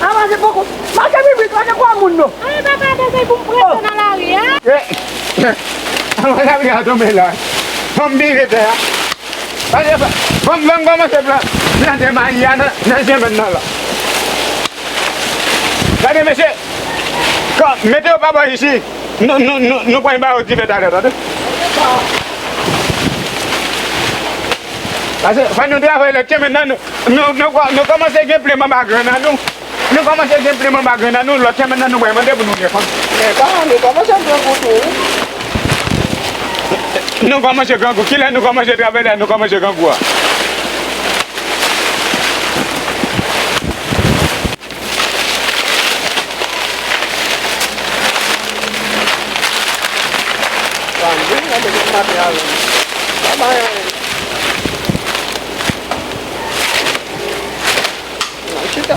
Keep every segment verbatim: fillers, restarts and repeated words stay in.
A mache poko. Mache pi vit, mache kwa moun non. Ay, papa, bezwen pou m prese nan lari a. An mache pi a tonbe la. Fò m vire tè a. Pase fò m, fò m kòmanse plan, plante mayi a nan, nan semèn nan la. Gade mesye, kò, mete yo pa bò isi. Nou, nou, nou, nou pran ba yo dife talè, tande. Pase fò nou travay lòt semèn nan, nou, nou, nou, nou kòmanse gen plen manba grenn nan nou. Nou kòmanse gen plen manba grenn nan nou, lòt semèn nan nou pral mande pou nou gen fanm. Men pa, nou kòmanse grangou tou, wi. Nou kòmanse grangou. Kilè nou kòmanse travay la, nou kòmanse grangou a? Ban m vin, ban m vin maten avè m. Ban m anyen. Chita.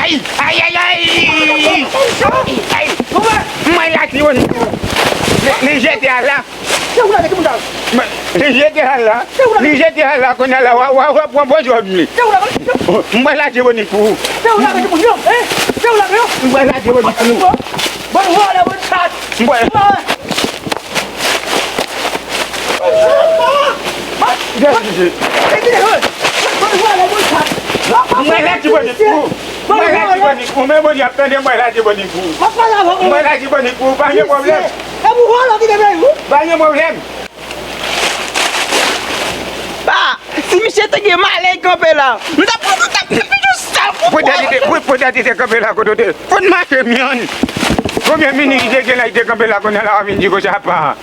Ay, ay, ay, ay! Ay! Mwen la ki woni pou. Li, li jete a la. Se ou lage timoun sa yo. Li jete a la. Se ou lage. Li jete a la, kounye a la, w a, w a, w a pran bon jòb li. Se ou lage. Mwen la ki woni pou. Se ou lage timoun yo, hein? Se ou lage yo. Mwen la ki woni pou. Bon, vòlè, bon chat. Mwen. Mwen la ki woni pou. Mwen la ki woni pou. Men Bondye ap tande, mwen la ki woni pou. Mwen la ki woni pou. Pa gen pwoblèm. Pa gen pwoblèm. Ba, si misye te gen malè kanpe la, m t ap pran, m t ap fè yon sèl kout. Poutèt li te, pou, poutèt li te kanpe la kote w te. Fout mache myon. Konbyen minit li te gen la, li te kanpe la, kounye a la w ap vin di konsa pa.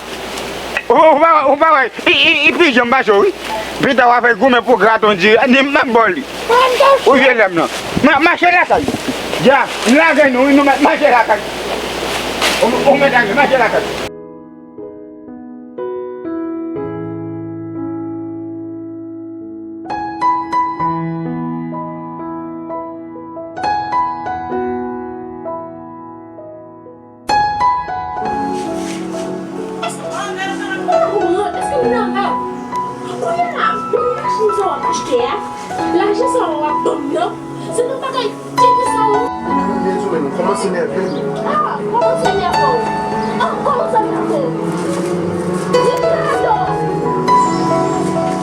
Ou, ou pa, ou pa wè, i, i, i pijan m mache wi. Pita w ap fè goumen pou graton di, ni m ap ba w li. Ou vye lèm nan. Ma, mache lakay. Ya, m lage nou, wi, nou mèt mache lakay. Ou, ou mèt ale, mache lakay. Achte a, lajan sa w ap ban m nan, se nan bagay tcheke sa w. Ou byen di menm, ou kòmanse nève m. Ah, kòmanse nève w. Ah, kòmanse nève w. Di m nan do.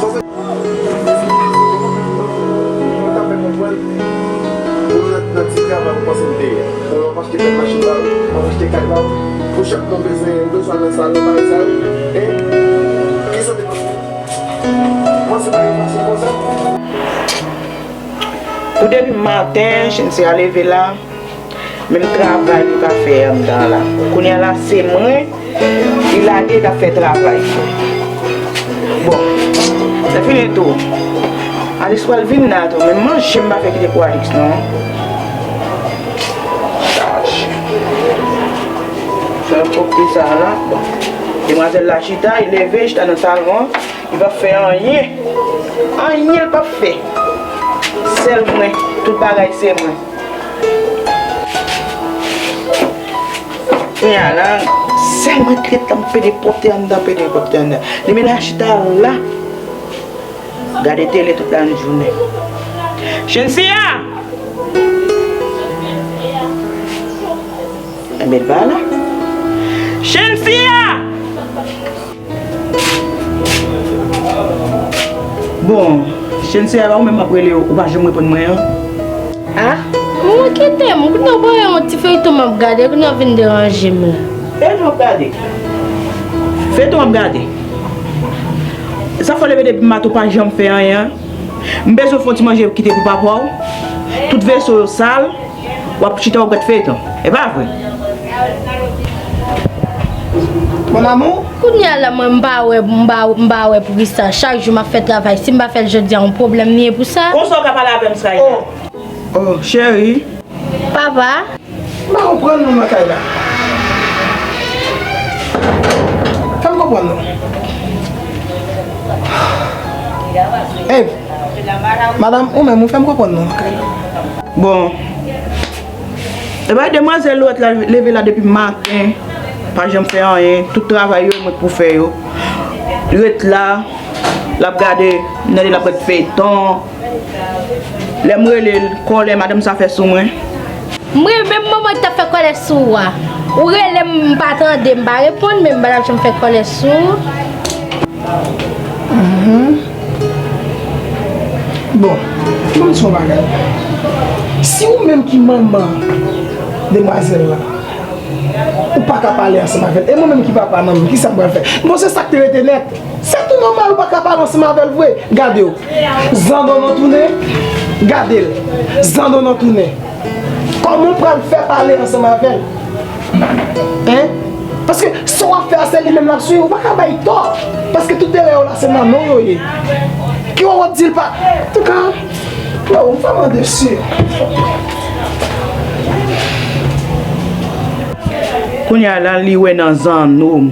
Sa w fè? Ou ta fè konprann, ou nan, nan ti travay ou panse m te ye. Bon, w ap achte bèl machin ba ou, w ap achte kay ba ou. Pou chak mwa w bezwen, ou bezwen al nan salon, bagay sa yo. Hein? Kisa w te panse? Mwen se pa yon fason konsa. Pou depi maten, Cynthia leve la, menm travay li pa fè anndan la. Kounye a la, se mwen, li lage, l ap fè travay. Bon, lè fini tou, Alex pral vin la tou, men manje m pa fè kite pou Alex non. Chaj. Fè yon kòk pizza la. Bon. Demwazèl la chita, li leve, chita nan salon an. Li p ap fè anyen. Anyen li p ap fè. Sèl mwen, tout bagay se mwen. Kounye a la, sèl mwen k ret la, m pede pòte anndan, pede pòte anndan. Li menm la chita la. Gade tele tout lajounen. Chensia! Enben, l pa la. Chensia! Bon, Chensia, e pa ou menm m ap rele, ou pa janm reponn mwen an? Ah, mwen kite m. Kounye a w pa wè yon ti feyton m ap gade, kounye a w vin deranje m la. Feyton w ap gade? Feyton w ap gade? Sa fè w leve depi maten w pa janm fè anyen an? M bezwen fè w ti manje kite pou papa w. Tout veso yo sal. W ap chita w ap gad feyton. E pa vre? Mon amour? Kounye a la, mwen, m pa wè, m pa, m pa wè poukisa. Chak jou m ap fè travay. Si m pa fè l jodi a, yon pwoblèm li ye pou sa? Konsa w ka pale avè m, Skyler? Oh. Oh, cheri. Papa. M pa konprann nou nan kay la. Fè m konprann nou. Eve, madanm, ou menm, ou fè m konprann nou nan kay la. Bon. Ebyen, demwazèl Lorette la leve la depi maten. Pa janm fè anyen. Tout travay yo, mwen k pou fè yo. Li ret la. L ap gade, m tande l ap gad feyton. Lè m rele l, kòlè madanm sa fè sou mwen. M rele menm moman li t ap fè kòlè sou ou a. Ou rele m, m pa tande, m pa reponn, men m pa t ap janm fè kòlè sou ou. Mhm. Bon, ban m di w yon bagay. Si ou menm ki manman demwazèl la, ou pa ka pale ansanm avè l. E mwen menm ki papa nan men, kisa m pral fè? Bon, se sa k te rete nèt. Se tou nòmal ou pa ka pale ansanm avè l vre. Gade w. Zandonn nan tounen. Gade l. Zandonn nan tounen. Kòman w pral fè pale ansanm avè l? Hein? Paske sa w ap fè a, se li menm l ap swiv. Ou pa ka bay tò. Paske tout erè yo la, se manman w yo ye. Ki w ap di l pa. Antouka, yo, m vrèman desi. Kounye a la, li wè nan zanno m.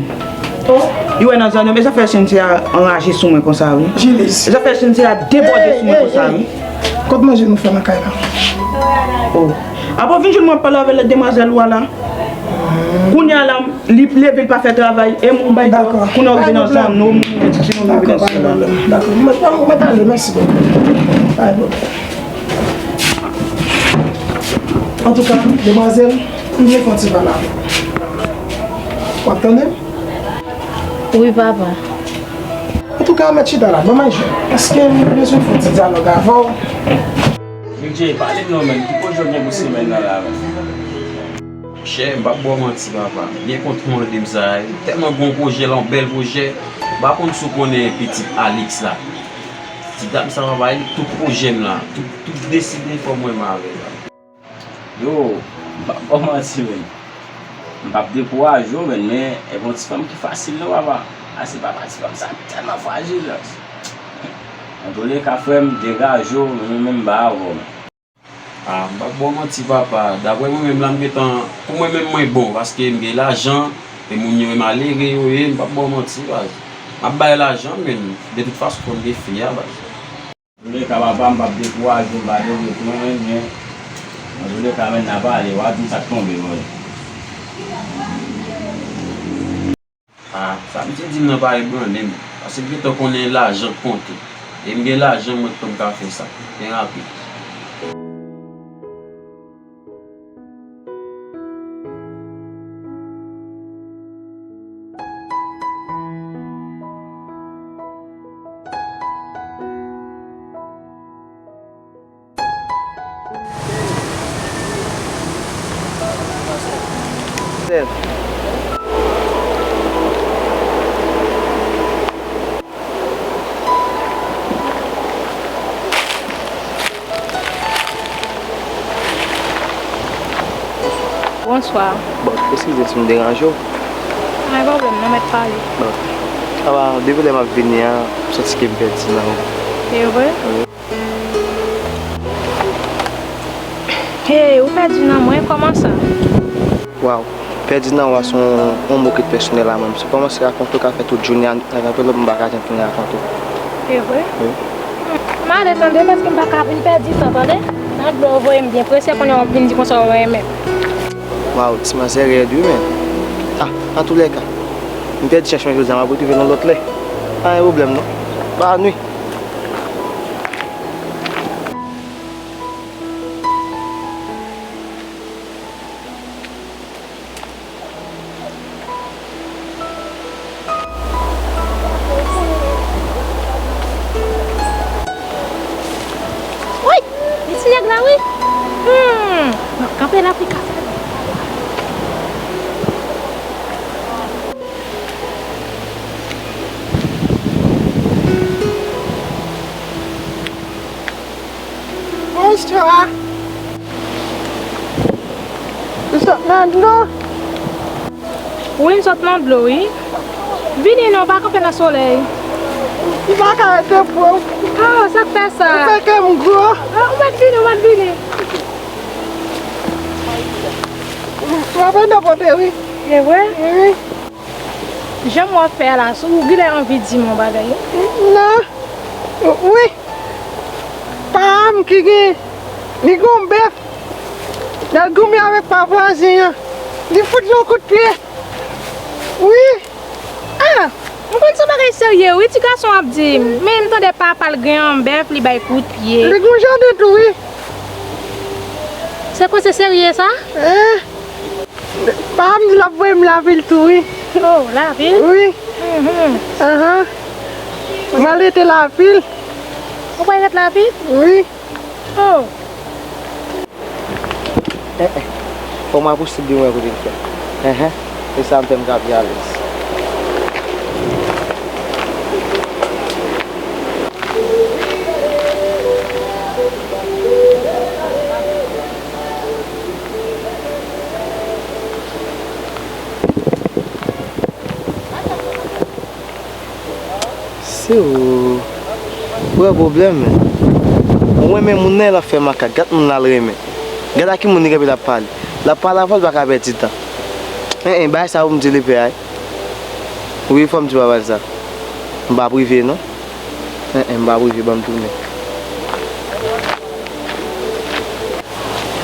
Oh. Li wè nan zanno m. E sa fè Cynthia anraje sou mwen konsa, wi. Jilis. E sa fè Cynthia debòde sou mwen konsa, wi. Hey, hey, hey. Kot manje nou fè nan kay la? Oh. Apre w vin jwenn mwen ap pale avè lòt demwazèl ou a la. Kounye a la, li leve, li pa fè travay. E m bay tò. Dakò. Kounye a w rive nan zanno m, ou di nou rive nan zanno m. Dakò, pa gen pwoblèm. Dakò. Mwen, mwen, mwen ale, mèsi bokou. Pa gen pwoblèm. Antouka, demwazèl, m vle fè yon ti pale avè w. W ap tande m? Wi, papa. Antouka, mèt chita la, ban m al jwenn. Paske m bezwen fè yon ti dyalòg avè w. Big J, pale m non, menn. Ki pwojè w gen pou semèn nan la, menn? Monchè, m p ap ba w manti, papa. M byen kontan w mande m sa. Tèlman gon pwojè la, yon bèl pwojè. M pa konn si w konnen pitit Alex la. Ti dam sa, papa, li tout pwojè m la. Tout, tout deside fò m wè m avè l la. Yo, m p ap ba w manti, menn. M p ap dekouraje w, menn, men e pa yon ti fanm ki fasil non, papa. A se papa ti fanm sa tèlman frajil. Antouleka, frè m, degaje w, mwen menm m pa avè w, menn. A, m p ap ba w manti, papa. Daprè mwen menm la, m gentan, pou mwen menm, mwen bon, paske m gen lajan, e moun yo e malere yo ye, m p ap ba w manti, baz. M ap bay lajan, menn, de tout fason, fò m gen fi a, baz. Antouleka, papa, m p ap dekouraje w, m pa deregrèt mwen, men, antouleka, menn, n a pale, w a di m sa k tonbe, mwen. A, sa misye di m nan pa ebranle m, paske m gentan konnen lajan k konte. E m gen lajan mwen pou m ka fè sa. Byen rapid. Bonswa. Bon, eskize si m deranje w. Pa gen pwoblèm, non, mèt pale. Bon. Apa, depi lè m ap vini an, m santi ke m pèdi nan wout. E vre? Wi. Hey, ou pèdi nan mwen, kòman sa? Waw, pèdi nan w a se yon, yon mo ki pèsonèl a mwen. M se kòmanse rakonte w ka fè tout jounen an, nan kanpe lòt m pa ka janm fin rakonte w. E vre? Wi. M ale tande paske m pa ka vin pèdi tan, tande? Nan dlo voye m byen prese, kounye a w ap vin di konsa w renmen m. Waw, ti manzè rèd wi, men. Ah, antoulèka, m pèdi chèch mwen jodi a, m ap retwouve l yon lòt lè. Pa gen pwoblèm non. Bòn nwi. Woy! Li ti nèg la wi. Hmm, m ap kanpe l Afrika sa. Bonswa. Ou sot nan dlo? Wi, m sot nan dlo, wi. Vini non, pa kanpe nan solèy. M pa ka rete pou ou. Ah, sa k fè sa? Ou fè kè m gwo. Ah, ou mèt vini, ou mèt vini. M ap ede w pote, wi. E vre? Wi. Jan m wè w ap fè a la, si w genlè anvi di m yon bagay. Non. Wi. Pa m ki gen, li gen yon bèf. L al goumen avèk pa vwazen an. Li fout li yon kout pye. Wi. Ah, m konn se yon bagay serye, wi, ti gason ap di m. Men m tande papa l gen yon bèf, li bay kout pye. Li gen yon jaden tou, wi. Se koze serye sa? Eh. Pa m di l ap voye m lavil tou, wi. Oh, lavil? Wi. Mhm. Ahan. M al rete lavil. Ou pral ret lavil? Wi. Oh. Eh, eh. Fò m apostil di mwen kote l fè. Enhen. E sa m fè m ka pi alèz. Se ou. Ou wè pwoblèm, men. Ou renmen moun nan, l ap fè makak. Gad moun nan l renmen. Gad ak ki moun li kenbe l ap pale. L ap pale avè w, l pa ka pèdi tan. En, en, bagay sa pou m di li pè a, wi. Wi, fò m di papa l sa. M pa prive, non. En, en, m pa prive, ban m tounen.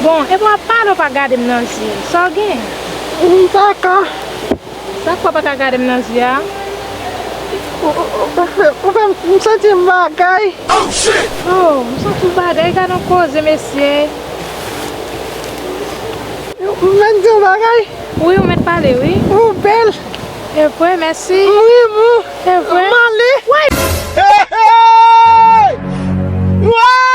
Bon, epi w ap pale, w pa gade m nan zye. Sa w gen? M pa ka. Sa k fè w pa ka gade m nan zye a? Ou, ou, ou, ou fè, ou fè m santi m bagay. Oh, m santi w bagay, gade yon koze, mesye. M mèt di w bagay? Wi, ou mèt pale, wi. Ou bèl. E vre, mèsi. M renmen w. E vre. M ale. Woy! Hey, hey! Woy!